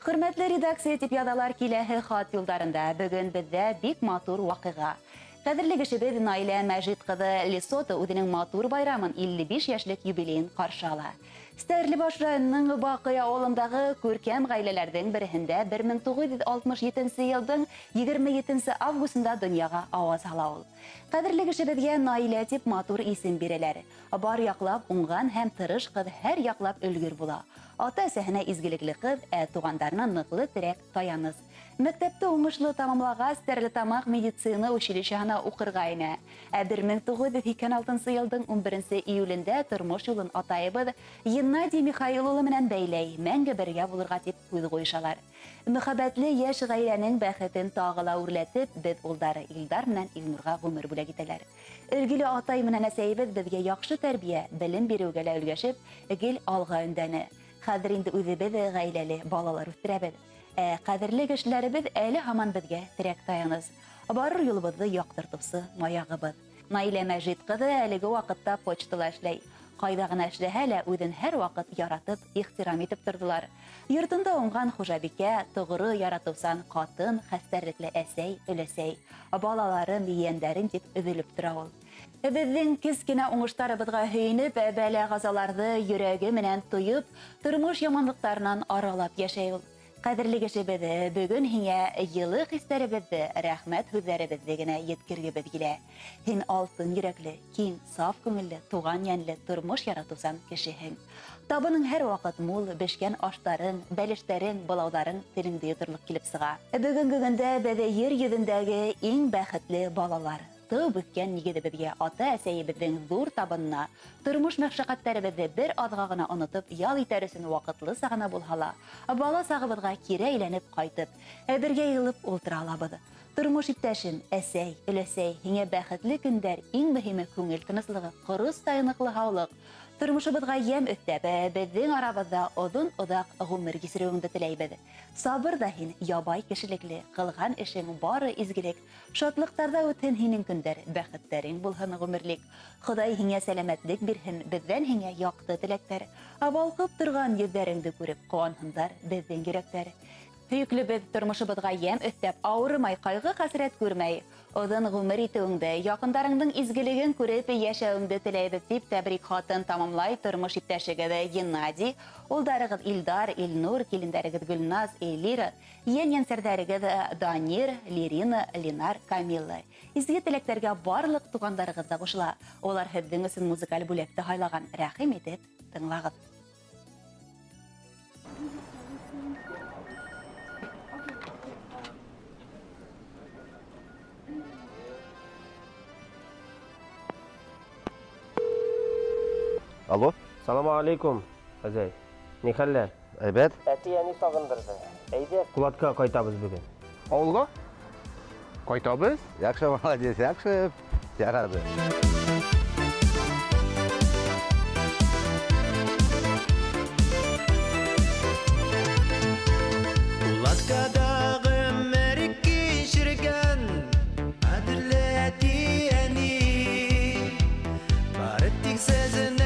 Хөрмәтле редакция тип яҙалар киләһе хат юлдарында. Бөгөн беҙҙә бик матур ваҡиға. Ҡәҙерле кешебеҙ Наилә Мәжит ҡыҙы Лесота үҙенең матур байрамын 55 йәшлек юбилейын ҡаршы ала. Стәрлебаш районының Баҡый ауылындағы күркәм ғаиләләрҙең береһендә 1967 йылдың 27 августында донъяға ауаз һала ул. Ҡәҙерле кешебеҙгә Наилә тип матур исем бирәләр. Бар яҡлап уңған һәм тырыш ҡыҙ һәр яҡлап өлгөр була. Ата-әсәһенә изгелекле ҡыҙ, ә туғандарына ныҡлы терәк, таяныс. Мәктәпте уңышлы тамамлағас, Стәрлетамаҡ медицина училищеһына уҡырға инә. Ә 1986 йылдың 11 июлендә тормош юлын атайыбыҙ Геннадий Михаил улы менән бәйләй, мәңге бергә булырға тип һүҙ ҡуйышалар. Мөхәббәтле йәш ғаиләнең бәхетен тағы ла үрләтеп, беҙ улдары Илдар менән Илнурға ғүмер бүләк итәләр. Өлгөлө атай менән әсәйебеҙ беҙгә яҡшы тәрбиә, белем биреүгә лә өлгәшеп, гел алға өндәне. Хәҙер инде үҙебеҙ ғаиләле балалар үҫтерәбеҙ. Ә ҡәҙерле кешеләребеҙ әле һаман беҙгә терәк таяныс. Барыр юлыбыҙҙы яҡтыртыусы маяғыбыҙ. Наилә Мәжит ҡыҙы әлеге ваҡытта почтала эшләй. Ҡайҙа ғына эшләһә лә үҙен һәр ваҡыт яратып, ихтирам итеп торҙолар. Йортонда уңған хужабикә, тоғро яратыусан ҡатын, хәстәрлекле әсәй, өләсәй. Балаларым, ейәндәрем тип өҙөлөп тора ул. Беҙҙең кескенә уңыштарыбыҙға һөйөнөп, бәлә-ҡазаларҙы йөрәге менән тойоп, тормош яманлыҡтарынан аралап йәшәй ул. Ҡәҙерле кешебеҙ, бөгөн һиңә йылы хистәребеҙҙе, рәхмәт һүҙҙәребеҙҙе генә еткергебеҙ килә. Һин алтын йөрәкле, киң, саф күңелле, туған йәнле, тормош яратыусан кешеһең. Табының һәр ваҡыт мул, бешкән аштарың, бәлештәрең, былауҙарың телеңде йоторлоҡ килеп сыға. Бөгөнгө көндә беҙ ер йөҙөндәге иң бәхетле балалар. Тыуып үҫкән нигеҙебеҙгә, ата-әсәйебеҙҙең ҙур табынына, тормош мәшәҡәттәребеҙҙе бер аҙға ғына онотоп, ял итәр өсөн ваҡытлыса ғына булһа ла, бала сағыбыҙға кире әйләнеп ҡайтып, бергә йыйылып ултыра алабыҙ. Тормош иптәшем, әсәй, өләсәй, һиңә бәхетле көндәр, иң мөһиме күңел тыныслығы, ҡорос тайыныҡлы һаулыҡ. Тормошобоҙға йәм өҫтәп, беҙҙең арабыҙҙа оҙон-оҙаҡ ғүмер кисереүеңде теләйбеҙ. Сабыр ҙа һин, ябай кешелекле, ҡылған эшең бары изгелек. Шатлыҡтарҙа үтһен һинең көндәр, бәхеттәрең булһын ғүмерлек. Хоҙай һиңә сәләмәтлек бирһен, беҙҙән һиңә яҡты теләктәр. Балҡып торған йөҙҙәреңде күреп ҡыуанһындар беҙҙең йөрәктәр. Һөйөклөбөҙ тормошобоҙға йәм өҫтәп, ауырымай, ҡайғы-хәсрәт күрмәй, оҙон ғүмер итеүеңде, яҡындарыңдың изгелеген күреп йәшәүеңде теләйбеҙ тип тәбрик хатын тамамлай тормош иптәшегеҙ Геннадий, улдарығыҙ Илдар, Илнур, килендәрегеҙ Гөлназ, Элира, йән-йәнсәрҙәрегеҙ Данир, Лирина, Ленар, Камилла. Изге теләктәргә барлыҡ туғандарығыҙ ҙа ҡушыла. Улар һеҙҙең өсөн музыкаль бүләкте һайлаған. Рәхим итеп тыңлағыҙ. Алло. Салам алейкум, әзәй. Ни хәлләр? Әйбәт. Әти-әни сағындырҙы. Әйҙә, Ҡулатҡа ҡайтабыҙ бөгөн. Ауылға? Ҡайтабыҙ? Яҡшы, молодец, яҡшы. Ярады. Ҡулатҡада ғүмер кисергән ҡәҙерле әти-әни. Бары тик һеҙҙең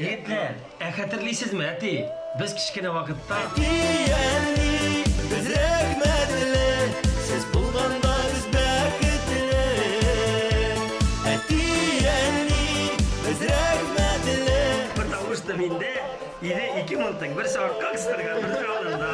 Егетләр, ә хәтерлисезме, әти? Беҙ кескенә ваҡытта Әти-әни, беҙ рәхмәтле, һеҙ булғанда беҙ бәхетле. Әти-әни, беҙ рәхмәтле. Бер тауыш та миндә, иде ике мылтыҡ, берсе артҡа ҡыстырған, берсе алдында.